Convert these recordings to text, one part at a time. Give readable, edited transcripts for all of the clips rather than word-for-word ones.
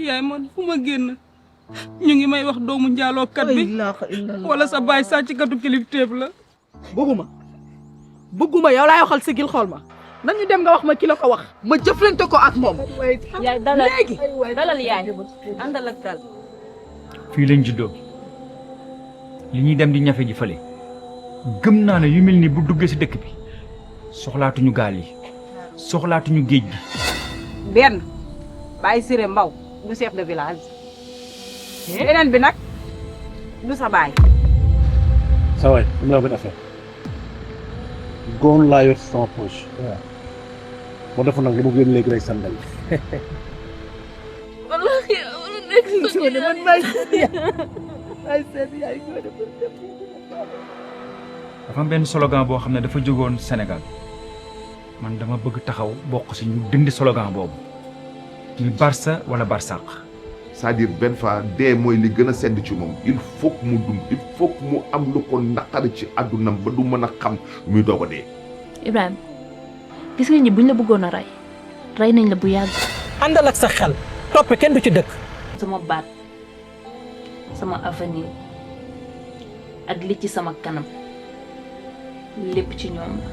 yaay man fu ma génn ñu ngi may wax doomu njaalookat bi wala sa baay sàcckatu kilifteef la. bëgguma yow laay waxal sigil xool ma nañu dem nga wax ma ki la ko wax ma jëflante ko ak moom. yaay dalal léegi dalal yaay àndal ak dal. fii lañ juddoo li ñuy dem di ñafe ji fële gëm naa ne yu mel ni bu duggee si dëkk bi soxlaatuñu gaal yi soxlaatuñu géej gi. benn Baye Siré Mbaw du chef de village beneen bi nag du sa baay. sa waay am naa benn affaire góor laa yor sama poche. waaw moo defoon nag li mu génn léegi rek sandal. wallaahi wala nekk Ngoné man maay seen yaay dafa am benn slogan boo xam ne dafa jógoon Sénégal man dama bëgg taxaw bokk si ñu dindi slogan boobu ñu Barça wala Barsaq. c'est-à-dire benn fois dee mooy li gën a sedd ci moom il faut que mu dund il faut que mu am lu ko naqari ci àddunam ba du mën a xam muy doog a dee. Ibrahima gis nga ñi buñ la bëggoon a rey nañ la bu yàgg. àndal ak sa xel topp kenn du ci dëkk. sama baat sama avenir ak li ci sama kanam lépp ci ñoom la.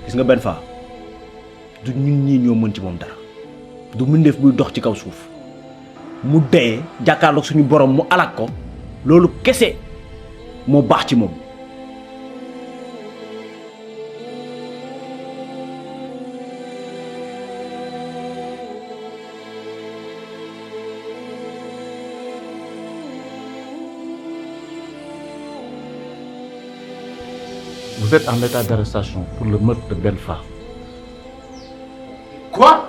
gis nga benn fa du ñun ñii ñoo mën ci moom dara du mbindeef buy dox ci kaw suuf mu dee jàkkaarloog suñu borom mu alak ko loolu kese moo baax ci moom. Vous êtes en état d'arrestation pour le meurtre de Benfa. Quoi?